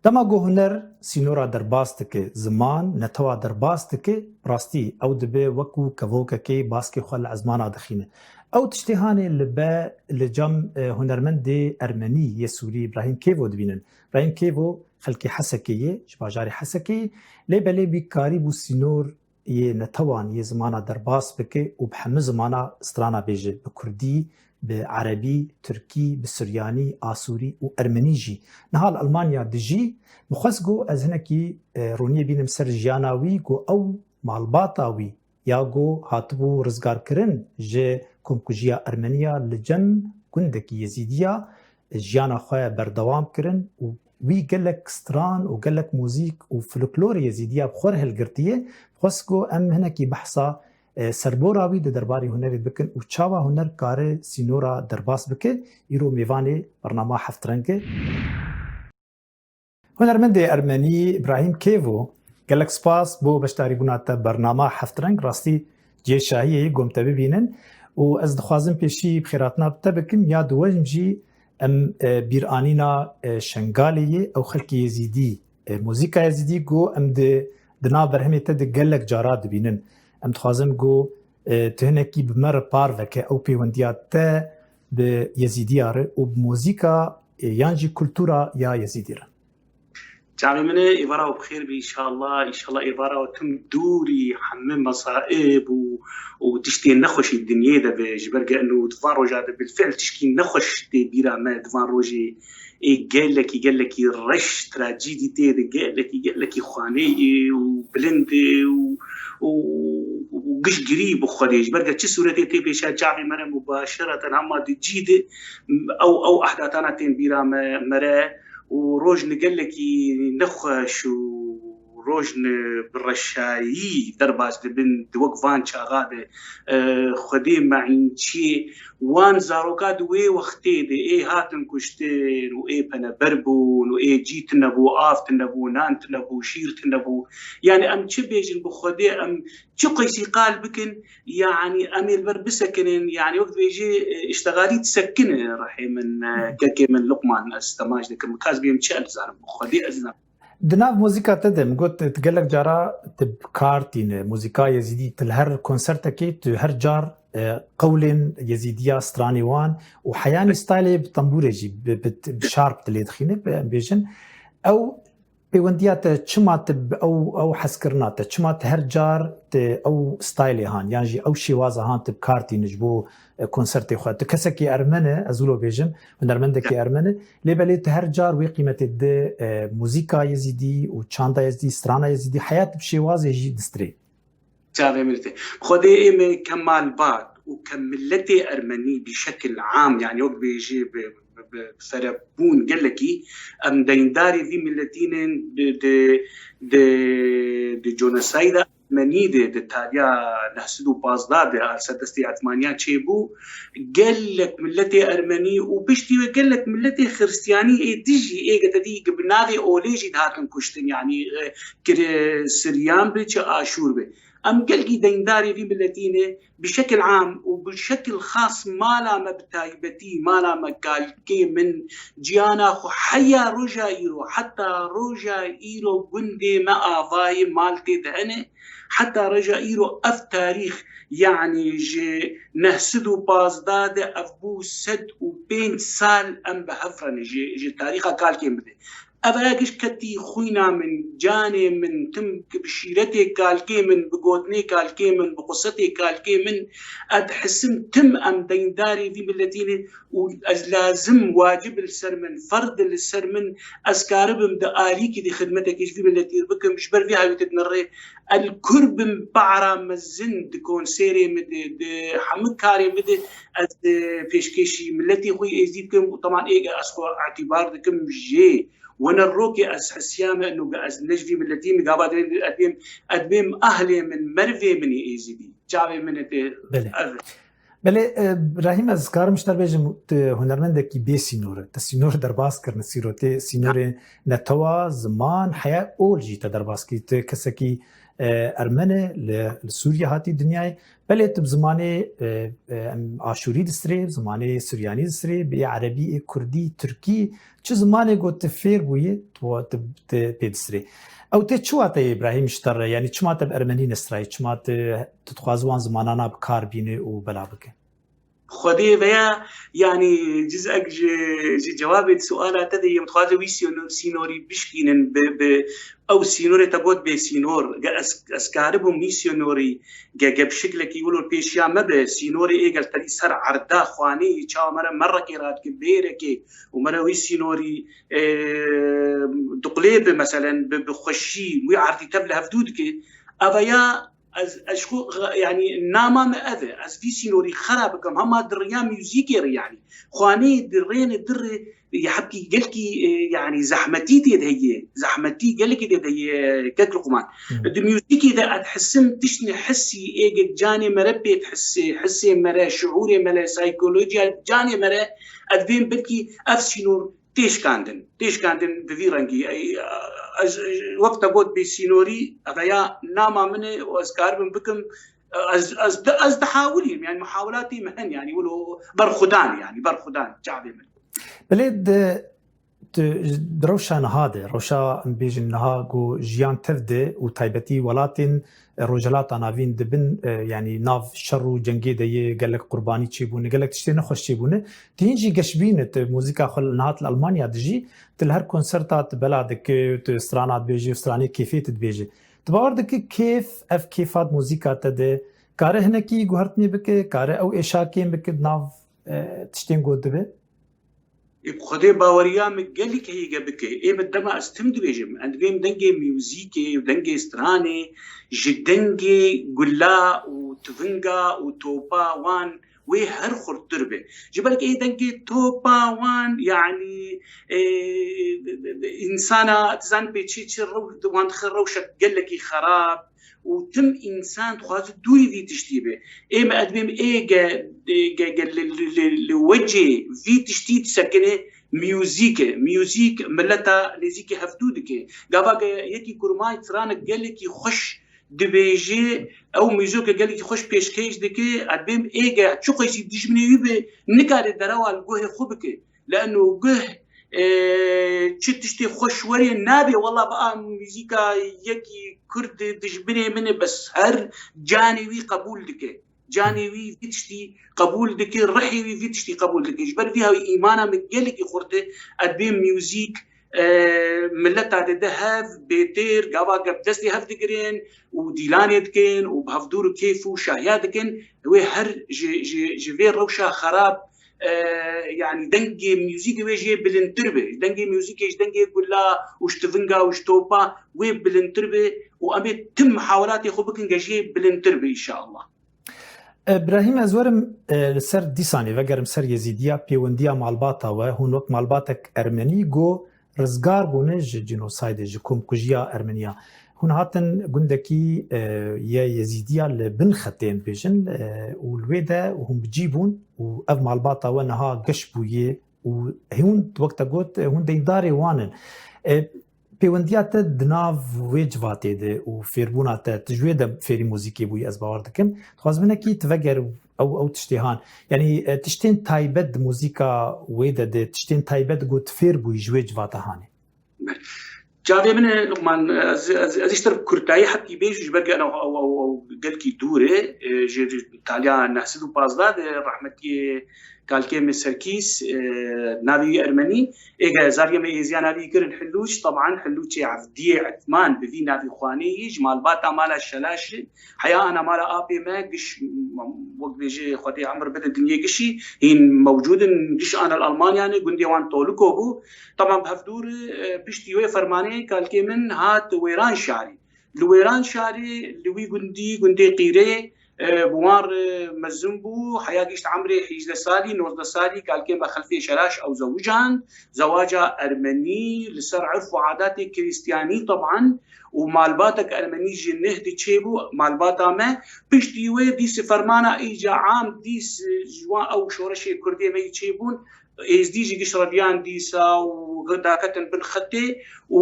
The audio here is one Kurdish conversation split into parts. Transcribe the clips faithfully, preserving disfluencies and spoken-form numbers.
Dema ku huner sînora derbas dike, ziman netewa derbas dike, rastî ew dibe wekû kevokekê baskê xwe li ezmana dixîne. Ew tiştê hanê li be li cem, e, hunermendê ermenî yê Sûrî Îbrahîm Kêvo dibînin. Îbrahîm Kêvo xelkê Hesekê ye, ji bajarê Hesekê ye, lê belê wî karîbû sînor yê netewan yê zimana derbas bike û bi hemû zimana strana bêje, bi kurdî, bi erebî, tirkî, bi suryanî, asûrî û ermenî jî. Niha li Almanya dijî. Min xwest ku ez hinekî, e, roniyê bînim ser jiyana wî, ku ew malbata wî ya ku hatibû rizgarkirin ji komkujiya Ermeniya li cem gundekî Yezîdiya jiyana xwe berdewam kirin û wî gelek stran û gelek muzîk û folklorê Yezîdiya bi xwe re hilgirtiye. Xwest ku em hinekî behsa, e, serbora wî di derbarê hunerê bikin û çawa huner kare sînora derbas bike. Îro mêvanê bernama Heft Reng e. Hunermendê ermenî Îbrahîm Kêvo, gelek spas bo beşdarîbûna te bernama Heft Reng. Rastî cihê şahiyê ye ku em te bibînin û ez dixwazim pêşî bi xêrhatina bi te bikim. Ya duwem jî em, e, bîranîna, e, Şengalê ye, ew xelkê Yezîdî, e, muzîka Yezîdî ku em di, di nav berhemê te de gelek cara dibînin. Em dixwazin ku, e, tu hinekî bi me re parve ke ew pêwendiya te bi Yezîdiya re û bi muzîka, e, yan jî kultura ya Yezîdî re. Çavê min e, êvara we bi xêr be, înşallah, înşallah êvara we tim dûrî hemî mesaib û, û tiştên nexweşî dinyê de be, ji ber ke eno di van roja de bilfil tişkî nexweş tê bîra me, di van rojê ê gelekî, gelekî reş, trajîdî tê de, gelekî, gelekî xwaneyê û bilind ê û, û, û giştgirî bi Xwedê, ji ber ke çi sûretê tê pêşiya çavê me re mubaşereten hema di cî de, ew, ew ehdatana tên bîra me, me re, û rojne gelekî nexweş û rojne bi reşayî derbas dibin, di wek van çaxa de, e, Xwedê me înçê wan zaroka di wê wextê de ê hatin kuştin û ê peneber bûn û ê cî tune bû, av tune bû, nan tune bû, şîr tune bû. Yani em çi bêjin bi Xwedê, em çi qeysî qal bikin, yani em ê li ber bisekinin, yani wek dibêjê, e, îştexalî disekine rihê min, e, kekê min Luqman, ez temaş dikim, ka ez bêm çi, ez nizanim, bi Xwedê ez nizanim. Di nav muzîka te de, min got, tu gelek cara tu bi kar tîne, muzîka Yezîdî, tu li her konsertekê, tu her car, e, qewlên Yezîdiya, stranê wan û heyanî staylê bi tembûrê jî, bi, bi, bi şarp tu lê dixîne, bi, em bêjin. Ew pêwendiya te çima tu bi ew, ew hezkirina te, çima tu her car tu ew staylê han, yan jî ew şêwaza han tu bi kar tîne ji bo, e, konsertê xwe? Tu kesekî ermen e, ez wilo bêjim, hunermendekî ermen e, lê belê tu her car wê qîmetê dide, e, muzîka Yezîdî û çanda Yezîdî, strana Yezîdî, heya tu bi şêwazê jî distirê. Çavê min te. Xwedê ê me kemalbat û ke milletê ermenî bi şekil am, yani wek bêjî bi, bi, bi serebûn gelekî, em deyndarê vî milletî ne di, di, di, di conosayda Ermenî de, di tariha neh sed û pazdeh de, a, ser destê Etmaniyan çêbû, gelek milletê Ermenî û piştî wê gelek milletê Xiristiyanî ê dijî ê ge te dî bi navê olê jî dihatin kuştin, yanî, e, kir-, Siryan bi çi Aşûr bi. Em gelkî deyndarê vî milletî ne, bi şekil am û bi şekil xas mala me bi taybetî, mala me, kalkê min, ciyana xwe heya roja îro, heta roja îro gundê me avayê mal tê de hene, heta roja îro ev tarîx, yanî ji neh sed û pazdeh de ev bû sed û pênc sal em bi hev re ne ji, ji tarîxa kalkê min de. Ev e giş ketî xwîna min, canê min, tim bi şîretê kalkê min, bi gotinê kalkê min, bi qusetê kalkê min, ez dihisim tim em deyndarê vî milletî ne û ez lazim, wacib li ser min, ferd li ser min, ez karibim di alîkî de xidmetekê ji vî milletî re bikim, ji ber vî hawîtê dinirê, ez li kur bim, para mezin di konserê min de, di hemû karê min de, ez, e, pêşkêşî milletê xwe yê êzî bikim û teman ê ge ez xwe îtîbar dikim jê. Wene rokê ez hisiya me, ino ge ez ne ji vî milletî me, gava dibêm, ez dibêm, ez dibêm ahlê min, mervê min ê êzîdî. Çavê min ê tê. Belê. Ev. Belê, e, Rahîm, ez karim ji te bêjim, tu hunermendekî bê sînor e. Te sînor derbas kirine, sîrotê, sînorê netewa, ziman, heya ol jî te derbas kir. Tu kesekî, e, ermen e, li, li Sûriye hatî dinyayê. Belê tu bi zimanê, e, e, em, aşûrî distirê, bi zimanê suryanî distirê, bi erebî, ê kurdî, tirkî, çi zimanê ku tu fêr bûyî, tu, tu, tu pê distirê. Ew tê çi wate ye, Îbrahîm, ji te re? Yanî çima te bi ermenî nestirayî? Çima tu, tu dixwazî wan zimanana bi kar bînî û bela bike? Xwedê veya, yanî, cizek ji, ji cewabê suala te de yê, min dixwaze wî sîno-, sînorî bişkînin bi, bi ew sînorê te got bê sînor. Ge ez, ez karibûm wî sînorî, ge, ge bi şiklekî wilo pêşiya me be, sînorê ê gel terî ser erda xwanê, çawa me re merekê radike bêrekê û me re wî sînorî, e, duqlê bi, meselen, bi, bi xweşî wî erdî tev li hevdû dike. Eva ya ez, ez xwe, yanî, nama me ev e. Ez vî sînorî xera bikim, hema di riya muzîkê re, yanî. Xwanê di rêne di rê, ya hebkî gelkî, e, yanî, zehmetî tê de heye. Zehmetî gelekî tê de heye, kek Luqman. Di muzîkê de ez hisim tiştine hissî ê ge canê me re pê dihisse, hissê me re, şiûrê me re, saykolojiya canê me re, ez bên belkî ev sînor tê şikandin, tê şikandin bi vî rengî. Ey, ez, wek te got bê sînorî, ev ya nama min e û ez karibim bikim, ez, ez, ez dihawilîm, yani muhawilatê min hin, yani wilo berxudan, yani berxudan çavê min. Belê di, di, di rewşa niha de, rewşa em bêjin niha ku jiyan tev de û taybetî welatên Rojhilata Navîn dibin, e, yanî nav şer û cengê de yê, gelek qurbanî çêbûne, gelek tiştê nexweş çêbûne. Tu hîn jî geşbîn î, tu muzîka xwe li, niha tu li Almanya dijî, tu li her konserta tu bela dikî, tu strana dibêjî û stranê kêfê tu dibêjî. Tu bawer dikî kêf, ev kêfa di muzîka te de kare hinekî guhertinê bike, kare ew êşa kêm bike di nav, e, tiştên ku dibe? Ê, bi Xwedê baweriya min gelek heye ge bike. Ê, min dema ez tim dibêjim, em dibêm dengê muzîkê û dengê stranê ji dengê gula û tivinga û topa wan wê her xurttir be. Ji ber ku ê dengê topa wan, yanî, e, însana, tu zanî pê çi, çi rew-, wan dixe rewşek gelekî xerab, û tim însan dixwaze dûrî vî tiştî be. Ê me ez dibêm ê ge, ê ge, ge li, li, li, li wecê vî tiştî disekine muzîk e. Muzîk mileta nêzîkî hevdû dike. Gava ge yekî kurmay stranek gelekî xweş dibêje, ew muzîke gelekî xweş pêşkêş dike, ez dibêm ê ge çi qasî dijminê wî be, nikare derewa li guhê xwe bike. Leno guh, e, çi tiştê xweş werê nabe, wela bi a muzîka yekî Kurd dijbirê min e, bes her canê wî qebûl dike. Canê wî vî tiştî qebûl dike, rihê wî vî tiştî qebûl dike. Ji ber vî hawî îmana min gelekî xurt e, ez dibêm muzîk, e, mileta dide hev, bêtêr, gava ge bi destê hev digirin û dîlanê dikin û bi hevdûr û kêf û şahiya dikin, wê her ji, ji, ji vê rewşa xerab, e, yanî dengê muzîkê wê jê bilindtir be. Dengê muzîkê ji dengê gula û ji tivinga û ji topa wê bilindtir be û em ê tim mihawelatê xwe bikin ge jê bilindtir be, înşallah. E, Brahîm, ez werim, e, li ser dîsanê vegerim ser Yezîdiya, pêwendiya malbata we, hûn wek malbatek ermenî ku rizgar bûne ji cînosaydê, ji komkujiya Ermeniya. Hûn hatin gundekî, e, ye Yezîdiya li bin xetê, em bêjin, e, û li wê de hûn bi cî bûn û ev malbata we niha geş bûye û hûn, wek te got, hûn deyndarê wan in. E, pêwendiya te di nav wê civatê de û fêrbûna te, tu ji wê de fêrî muzîkê bûyî, ez bawer dikim. Dixwazim hinekî tu veger ew, ew tiştê han. Yanî, e, tiştên taybet di muzîka wê de, de tiştên taybet ku tu fêr bûyî ji wê civata hanê. Çavê min e, Luqman, ez, ez, ez ji te bi kurtayî hepkî bêjim, ji ber ku ew, ew, ew, ew gelkî dûr e, e, ji, ji taliya neh sed û pazdeh de rehmetiyê Kalkê min Serkîs, e, navê wî ermenî, ê ge zariyê me êziya navî kirin Hilûç, teban Hilûçê Evdiyê Etman bi vî navî xwanê yî, ji malbata mala Şelaş e, heya ana mala apê me, giş, wek bêje Xwedê emir bide dinyê gişî, hîn mewcûd in, giş ana li Almanya ne, gundê wan Toliko bû. Teban bi hevdûr, e, piştî wê fermanê kalkê min hat Wêran şarî. Li Wêran şarî, li wî gundî, gundê Qîrê, e, bi wan re mezin bû, heya gihişt emrê hîjdeh salî, nozdeh salî, kalkê me Xelfê Şeraş ew zewicand, zewaca ermenî, li ser irf û adatê krîstiyanî teban, û malbatek ermenî jî neh diçêbû, malbata me, piştî wê dîs fermana îca am, dîs ji wan ew şoreşê kurdê me yî çêbûn, Êzdî jî giş reviyan dîsa û daketin bin xetê û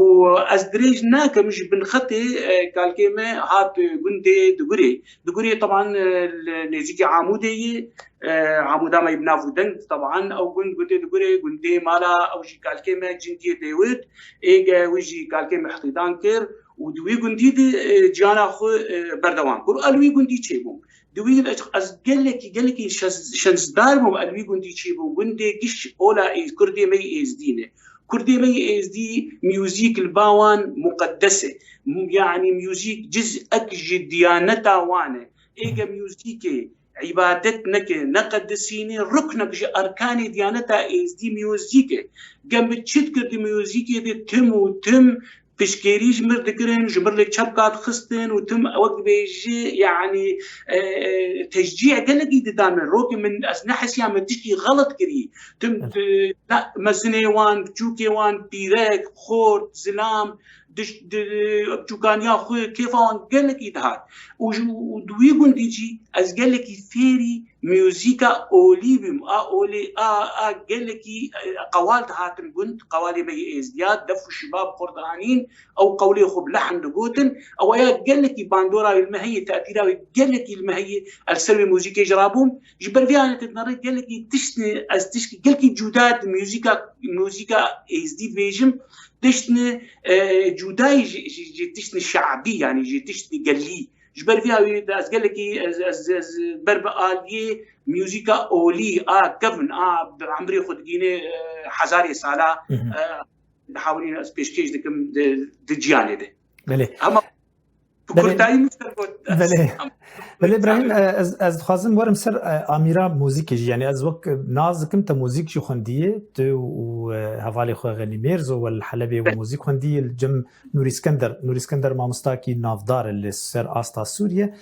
ez dirêj nakim ji bin xetê, e, kalkê me hat gundê Digurê. Digurê teban, e, li nêzîkî Amûdê ye. E, Amûda me bi nav û deng teban ew gund gundê Digurê, gundê mala ew jî kalkê me Cingiyê Dêwid. Êge wî jî kalkê me ihtîdan kir û di wî gundî de, e, ciyana xwe, e, berdewam kir. Ez li wî gundî çêbûm. Di wî de ez gelekî, gelekî şez-, şensdar bûm, ez li wî gundî çêbûm. Gundê giş ola ê-, Kurdê me yê Êzdî ne. Kurdê me yê Êzdî muzîk li ba wan muqeddes e. M-, yanî muzîk ciz'ek ji diyaneta wan e. Êge muzîkê îbadet neke, neqedisîne, ruknek ji erkanê diyaneta Êzdî muzîk e. Gem bi çi dikir di muzîkê de tim û tim piştgirî ji mir dikirin, ji mir li çepka dixistin û tim wek dibêje, yanî, e, e, teşcî gelekî didan min. Rokê min, ez nehisiya min tiştî xelet kirî. Tim, Evet. e, na, mezinê wan, biçûkê wan, pîrek, xort, zilam, diş-, di, biçûkaniya xwe, kêfa wan gelekî dihat. Û ji, û di wî gundî jî ez gelekî fêrî muzîka olî bûm. A olê, a, a gelekî, e, qewal dihatin gund, qewalê me yê Êzdiya, def û şiba bi xwe dianîn, ew qewlê xwe bi lehn digotin. Ew ya gelekî bandora wê li me heye, tetîra wê gelekî li me heye, ez li ser wê muzîkê jî rabûm. Ji ber vê anetê dinere gelekî tiştê, ez tiştî gelekî cuda di muzîka, muzîka Êzdî dibêjim, tiştê, e, cudayî ji, ji, ji tiştê şe'bî, yanî ji tiştê gelî. Ji ber vê awî de ez gelekî ez, ez, ez ber bi aliyê muzîka olî a kevn a bi emrê xwe digîne, e, hezarê sala, Mhm. e, dihawilîne ez pêşkêş dikim di, di ciyanê de. Belê. Hema bi Belê. kurtayî min ser got. Belê. Hema Belê Brahîm, e, ez, ez dixwazim werim ser, e, amîra muzîkê jî. Yanî ez wek, e, nas dikim te muzîk jî xwendiyê. Tu û, e, hevalê xwe Xenî Mêrzo we li Helebê we Belê. muzîk xwendiyê li cem Nûrî Skender, Nûrî Skender mamostakî navdar e li ser asta Sûriye.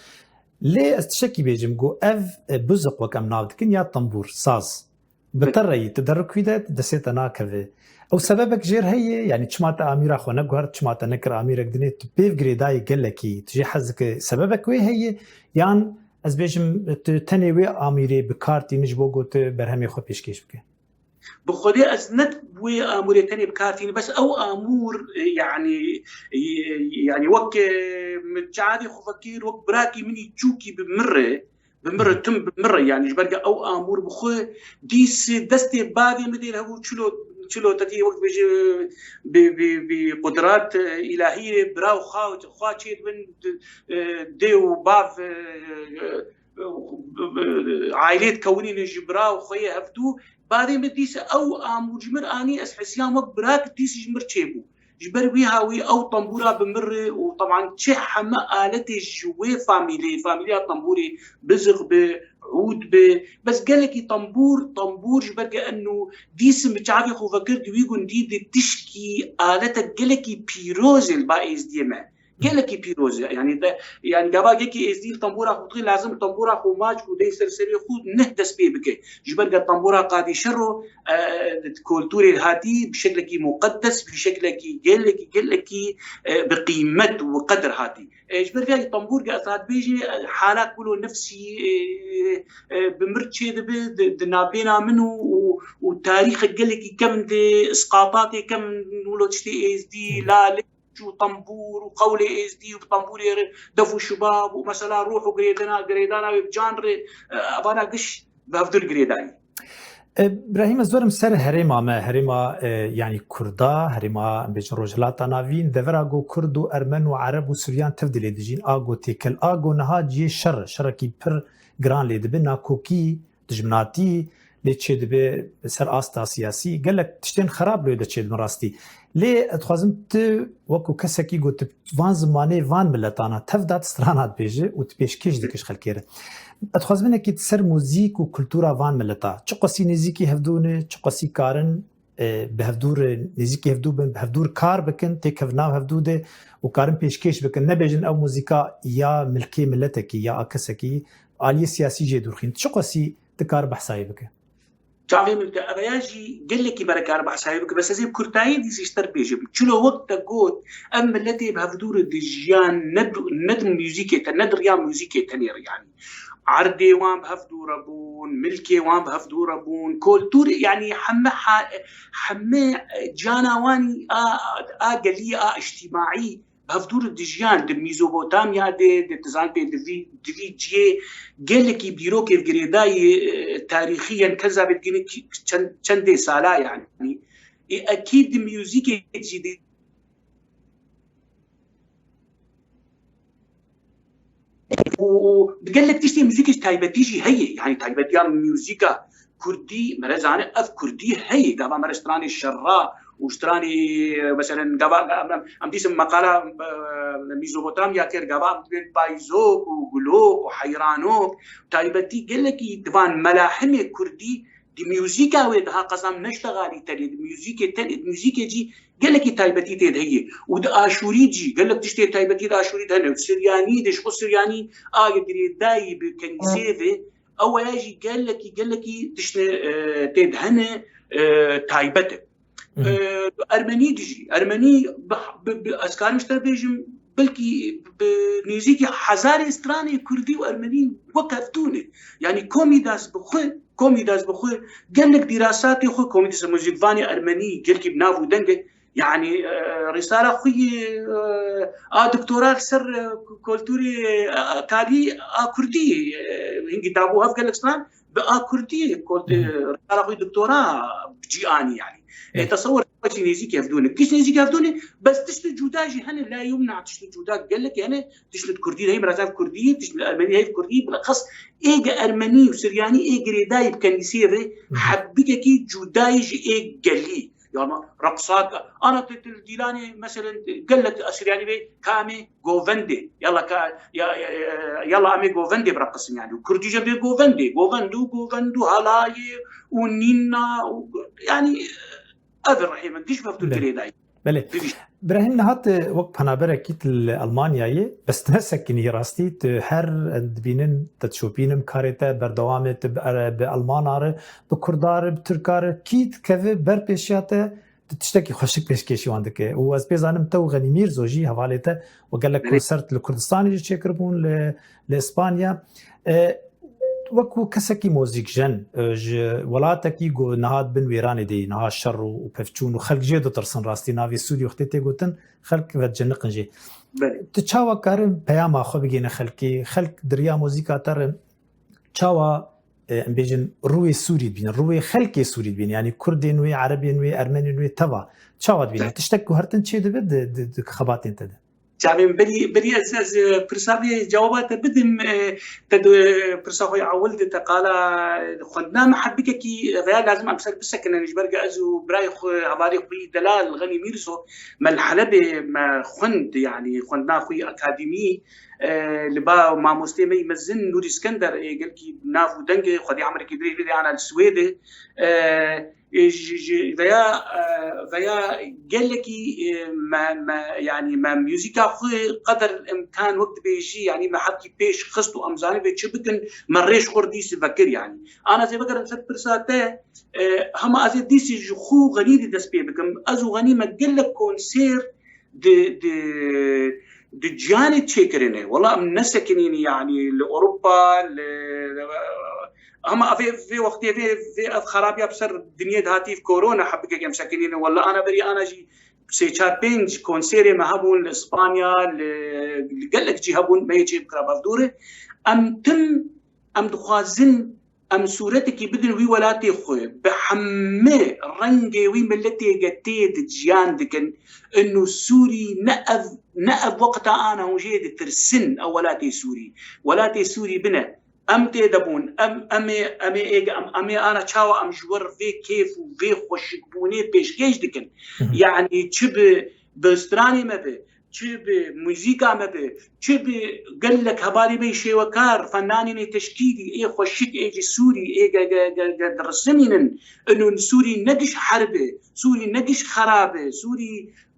Lê ez tiştekî bêjim, ku ev, e, buziq wek em nav dikin ya tembûr, saz. Bi Bi- te reyî, tu derûkî de destê te nakeve. Ew sebebek jêr heye, yanî çima te amîra xwe neguhert, çima te nekir amîrek dinê, tu pêv girêdayî gelekî, tu jê hez dike, sebebek wê heye, yan ez bêjim, tu tenê wê amîrê bi kar tînî ji bo ku tu berhemê xwe pêşkêş bike? Bi Xwedê ez ne wê amûrê tenê bi kar tînim, bes ew amûr, e, yanî, e, yanî wek, e, min çavê xwe vekir, wek birakî min î çûkî bi min re, bi min re, tim bi min re, yanî ji ber ke ew amûr bi xwe dîs destê bavê min dê li hev û çilo, çilo te dî wek bêje bi, bi, bi qudrat, e, îlahiyê bira û xwe, xwe çê dibin, e, dê û bav, e, e, ailê dikewinîne ji bira û xweyê hevdû, Barê min dîse ew amûr ji mir anî, ez hesiyam wek birak dîs ji mir çêbû. Ji ber wî hawî ew tembûra bi mir re û teban çi heme aletê ji wê famîlê, famîliya tembûrê, biziq be, ûd be, bes gelekî tembûr, tembûr ji ber ke eno dîsim bi çavê xwe vekir di wî gundî de tişkî aletek gelekî pîroz e li ba êzdiyê me. Gelekî pîroz e. Yanî de, yanî gava yekî êzdî li tembûra xwe dixî, lazim tembûra xwe maç û dey ser serê xwe neh dest pê bike. Ji ber ke tembûra Qadî Şero, e, di kulturê hatî bi şeklekî muqeddes, bi şeklekî gelekî, gelekî, e, bi qîmet û bi qedir hatî. E, ji ber vê tembûr ke ez hat bêjî, e, halak wilo nefsî, e, e, bi mir çê dibe, di, di navbêna min û, û, û tarîxek gelekî kevn de, isqatatê kevn wilo tiştê êzdî, lale, û tembûr û qewlê êzdî û bi tembûrê re def û şibab û mesela ruh û girêdana, girêdana wê bi can re, e, evana giş bi hevdû li girêdayî. E, Brahîm, ez werim ser herêma me, herêma, e, yanî Kurda, herêma, em bêjin Rojhilata Navîn, devera go Kurd û Ermen û Ereb û Suryan tev dilê dijîn, a go têkel, a go niha cihê şer, şerekî pir giran lê dibe, nakokî, dijminatî lê çêdibe ser asta siyasî. Gelek tiştên xerab lê de çêdibin rastî. Lê ez dixwazim tu wekû kesekî ku tu van zimanê van miletana tev dat strana dibêje û tu pêşkêş dike ji xelkê re. Ez dixwazim hinekî ser muzîk û kultura van mileta. Çiqasî nêzîkî hevdû ne, çiqasî karin, e, bi hevdû re nêzîkî hevdû bin, bi hevdû re kar bikin, têkevin nav hevdû de û karin pêşkêş bikin. Nebêjin ew muzîka ya milkê miletekî ya a kesekî, aliyê siyasî jê dûr xîn. Çiqasî tu kar behsa wê bike? Çavê min te eveya jî gelekî me re kar behsayê bike, bes ez ê bi kurtayî dîsî ji te re bêjim. Çilo wek te got, ev miletê bi hevdû re dijiyan, ne di, ne di muzîkê te, ne di riya muzîkê tenê re, yanî erdê wan bi hevdû re bûn, milkê wan bi hevdû re bûn, kultûrê, yanî heme ha-, heme ciyana wan a, a gelî, a îctîmaî bi hevdû re dijiyan. Di Mîzopotamya de, di, tu zanî pê di vî, di vî cihê gelekî dîrokê girêdayî, e, tarîxî yên kenza vê digihîne kî çend, çendê sala yanî. Ê, ekîd di muzîkê jî di û, û gelek tiştê muzîkê taybetî jî heye. Yanî taybetiya muzîka kurdî, me re zane ev kurdî heye. Gava me re stranê şerra û stranê, meselen, gava em, em, em dîsim meqala, e, Mîzopotamya kir, gava em dibên payzok û gulok û heyranok. Taybetî gelekî di van melahimê kurdî di muzîka wê daha qezam neştexalî tenê, di muzîkê tenê, di muzîkê cî gelekî taybetî tê de heye. Û di aşûrî cî, gelek tiştê taybetî di aşûrî de hene. Siryanî de, ji xwe Siryanî a girêdayî bi kenîsê ve, ew ya jî gelekî, gelekî tiştê, e, tê de hene, e, taybet e. E, Ermenî de jî, Ermenî bi, bi, bi, ez karim ji te bêjim, belkî bi nêzîkî hezarê stranê kurdî û ermenî wek hevdû ne. Yanî komî dest bi xwe, komî dest bi xwe, gelek dîrasatê xwe, komî dest muzîkvanê ermenî, gelkî bi nav û deng e. Yanî, e, rîsala xwe yê, e, a doktora li ser, e, kultûrê, e, kalî a kurdî, e, hingî dabû hev gelek stran, bi a kurdî, kod-, Hı hı. Rêkara xwe doktora bi cî anî, yanî. E, Evet. Tesewir xwe jî nêzîkî hevdû ne. Giş nêzîkî hevdû ne, bes tiştê cuda jî hene, la yumna tiştê cuda gelek hene, tiştê kurdî heyv, mirazan kurdî, tiştê ermenî heyv kurdî, bilexes êge ermenî û siryanî ê girêdayî bi kenîsê re, Hı hı. Hebikekî cudayî ji ê gelî. Ya ma reqsat, ana te til dîlanê, meselen, gelek siryanî ve kamê govendê. Yala ka, ya, ya, ya, yala em ê govendê bireqisin yani. Kurdî jî bê govendê. Govend û govend û halayê û nîna û, yani, ev rihê min, giş mevdûr Belê. Girêdayî. Belê. Bivî. Brahîm, niha tu wek penaberekî tu li Almanyayê, bes tu nesekinî rastî, tu her dibînin, te dişopînim karê te, berdewamê tu bi, bi Almana re, bi Kurda re, bi Tirka re, kî dikeve ber pêşiya te, tu tiştekî xweşik pêşkêşî wan dike. Û ez pê zanim te û Xenî Mîrzo jî hevalê te û gelek Belê. Konsert li Kurdistanê jî çêkiribûn, li, li Îspanya. E, wekû kesekî mozîkjen, e, ji welatekî ku niha bin wêranê de yî, niha şer û, û pevçûn û xelk jê ditirsin rastî navê Sûrî wextê tê gotin, xelk vediciniqin jê. Belê. Tu çawa karin peyama xwe bigihîne xelkê? Xelk di riya mozîka te re çawa, e, em bêjin, rûyê Sûrî dibînin, rûyê xelkê Sûrî dibînin, yanî Kurdên wê, Erebên wê, Ermenên wê teva çawa dibînin? Tiştek ku her tim çêdibe di, di, di xebatên te de? Çavên berî, berî ez, ez, e, pirsa vê cewaba te bidim, e, te di pirsa xwe ya ewil de te qala xwendina me hebikekî veya lazim em ser bisekinin ji ber ku ez û birayê xwe, hevalê xwe yî delal Xenî Mîrzo me li Helebê me xwend, yanî xwendina xwe yî akademî, e, li ba mamostê me yî mezin Nûrî Skender, ê gelkî nav û deng e, xwedî emerekî dirêj bide ana li Swêdê. E, e, ji, ji, veya, e, veya gelekî, e, me, me, yanî me muzîka xwe qeder imkan wek dibêjî, yanî me hebkî pêş xist û em zanî vê çi bikin, me rêj xwe dîsî vekir yanî. Ana zê bigerim ser pirsa te, e, hema ez ê dîsî ji xwe û Xenî dî dest pê bikim. Ez û Xenî me gelek konser di, di, di ciyanê çêkirine. Wela em nesekinîne, yanî li Ewropa, li, hema vê, vê wextê vê, vê ev xerabiya bi ser dinyê dihatî, korona, hebikek em sekinîne. Wela ana berî ana jî sê çar pênc konserê me hebûn li Îspanya, li, li gelek cî hebûn, me yê çê bikira bevdûrê. Em tim, em dixwazin em sûretekî bidin wî welatê xwe, bi hemî rengê wî miletê ge tê di ciyan dikin. Ino Sûrî ne ev, ne ev wexta ana hûn jê ditirsin, ew welatê Sûrî. Welatê Sûrî bine. Em tê de bûn, em, em ê, em ê êge, em, em ê ana çawa em ji wir vê kêf û vê xweşikbûnê pêşkêş dikin. Hı hı. Yanî çi bi, bi stranê me be, çi bi muzîka me be, çi bi gelek hevalê me yê şêwekar, fennanên ê teşkîlî, ê xweşik, ê ji Sûrî, ê ge, ge, ge, ge dirisimînin, ino Sûrî ne giş herb e, Sûrî ne giş xerab e, Sûrî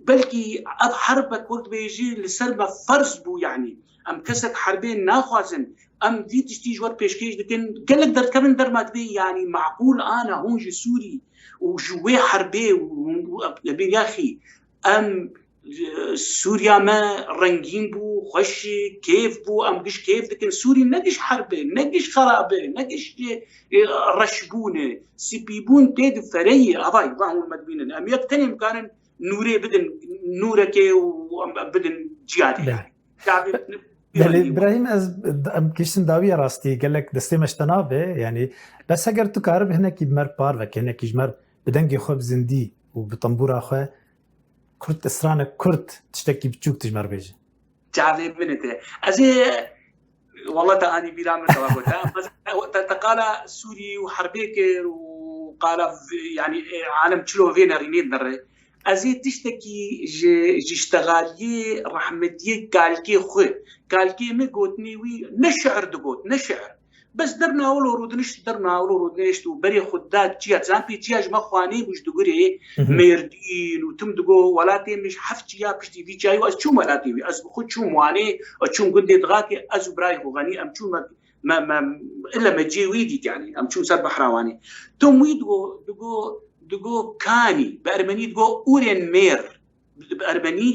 belkî ev herb be ku dibêjî li ser me ferz bû, yanî em kesek herbê naxwazin, em vî tiştî ji we pêşkêş dikin, gelek derdikevin derma dibê, yanî meqûl ana hûn ji Sûrî û ji wê herbê û, û, û, û, û, yaxî em Sûriya me rengîn bû, xweş, kêf bû, em giş kêf dikin. Sûrî ne giş herb e, ne giş xerab e, ne giş, e, reşbûn e. Spîbûn tê di fereyê, avayî, van hûn me dibînin. Em yek tenê bikarin nûrê bidin, nûrekê û em, em bidin ciyadê. Belê. Çavê Belê, Îbrahîm, ez, em gihiştin dawiya rastî, gelek destê me ji te nabe. Yanî, bes heger tu karibî hinekî bi me re parve ke, hinekî ji me re bi dengê xwe bi zindî û bi tembûra xwe Kurd, stranek Kurd, tiştekî biçûk tu ji me re bêje. Çavê min e te. Ez ê, wala te anî bîra min te wa got. Te, te, te qala Sûrî û herbê kir û qala v-, yanî, e, alem çilo vê nerînê nere. Ez ê tiştekî ji, ji ştexaliyê rehmetiyê kalkê xwe. Kalkê min gotinê wî ne şiir digot, ne şiir. Bes derna wilo rûdiniş, derna wilo rûdinişt û berê xwe da çiya, zan pê çiya ji me xwanê bû ji digurê Hı hı. Mêrdîn û tim digo welatê min ji heft çiya piştî vî çiyayê û ez çûm welatê wî. Ez bi xwe çûm Wanê, ez çûm gundê Dixakê, ez û birayê xwe Xenî, em çûn me, me, me, ille me cê wî dît, yanî em çûn ser behra Wanê. Tim wî digo, digo, digo kanî, bi ermenî digo ûrên mêr. Bi ermenî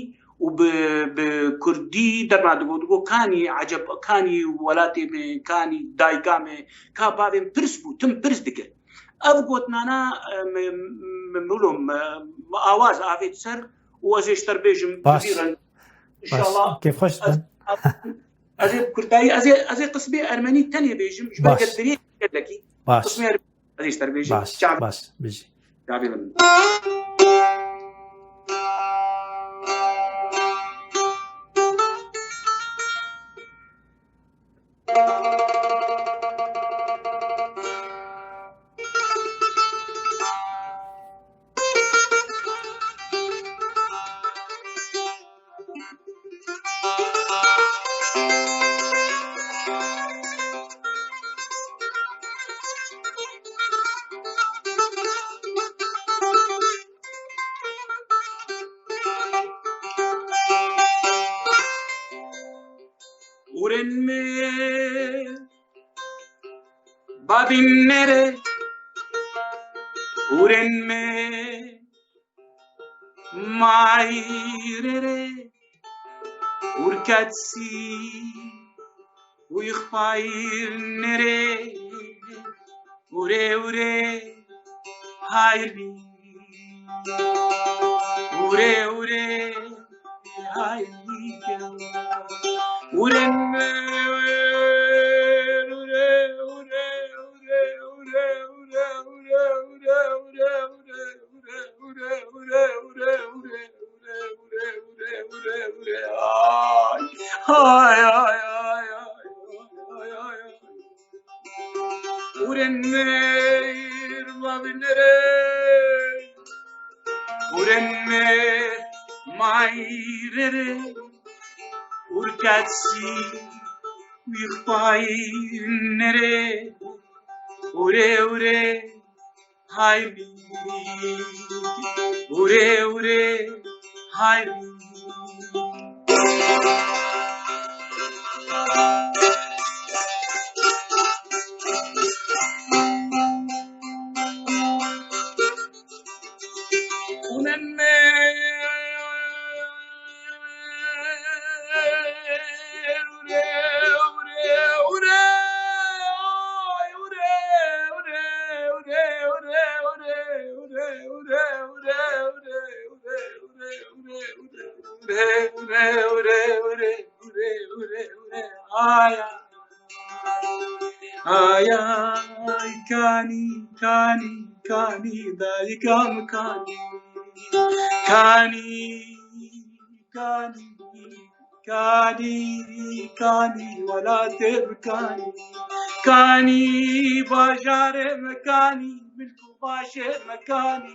û bi, bi kurdî derna digo, digo kanî eceb, kanî welatê me, kanî dayika me, ka bavê min pirs bû, tim pirs dikir. Ev gotinana, e, me, me, me, wilo me, me awaz avêt ser û ez ê ji te re bêjim, Baş. Bi vî reng. Baş. Înşallah. Kêfxweş ez, ben. Ez ê bi kurtayî, ez ê, ez ê qismê ermenî tenê bêjim, ji ber Baş. Gelek dirê gelekî. Baş. Qismê ermenî ez ê ji te re bêjim. Baş, Çav- baş, bijî. Çavê min. Urên me, babîn nere, urên me, mayrere, urketsi, uyxpayr nere, ure, ure, hayri. Ure, ure, hayri. Ure, ure, ure. Ay, ay, ay, ay. Urenme, irma binere. Urenme, mayrere. Urkatsi, wixpaynere. Ure, ure. Hayri, ure, ure, hayri. Unenme. Ay, ay, kanî, kanî, kanî, dayika min kanî. Kanî, kanî, kanî, kanî, welatê min kanî. Kanî, bajarê min kanî, milk û başê min kanî.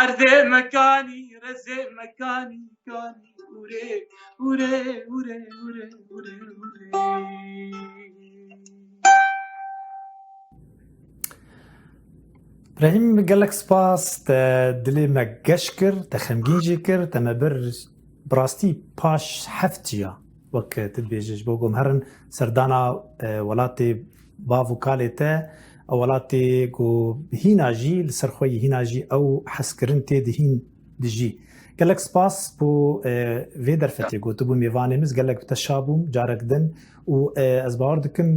Erdê min kanî, rezê min kanî, kanî. Ure, ure, ure, ure, ure, ure. Brahîm, gelek spas, te dilê me geş kir, te xemgîn jî kir, te me bir bi rastî paş heftiya, wek tu dibêjî, ji bo ku em herin serdana, e, welatê bav û kalê te, ew welatê ku hîna jî li ser xwe yî, hîna jî ew hezkirin tê dihîn dijî. Gelek spas bo, e, vê derfetê ku tu bû mêvanê min, ez gelek bi te şa bûm, carek din û, e, ez bawer dikim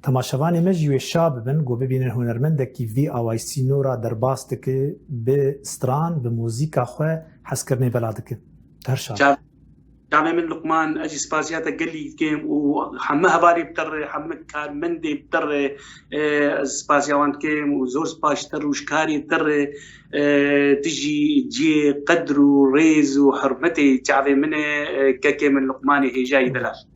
temaşevanê me jî wê şa bibin ku bibînin hunermendekî vî awayî sînora derbas dike, bi stran, bi muzîka xwe hezkirinê bela dike. Her şa. Çav-, çavê min Luqman, ez jî spasiya te gelî dikim û hemû hevalê bi te re, hemû karmendê bi te re, e, ez spasiya wan dikim û zor spas ji te re û ji karê te re, e, tu jî cihê qedr û rêz û hurmetê çavê min e, e, kekê min Luqmanê hêjayî delal.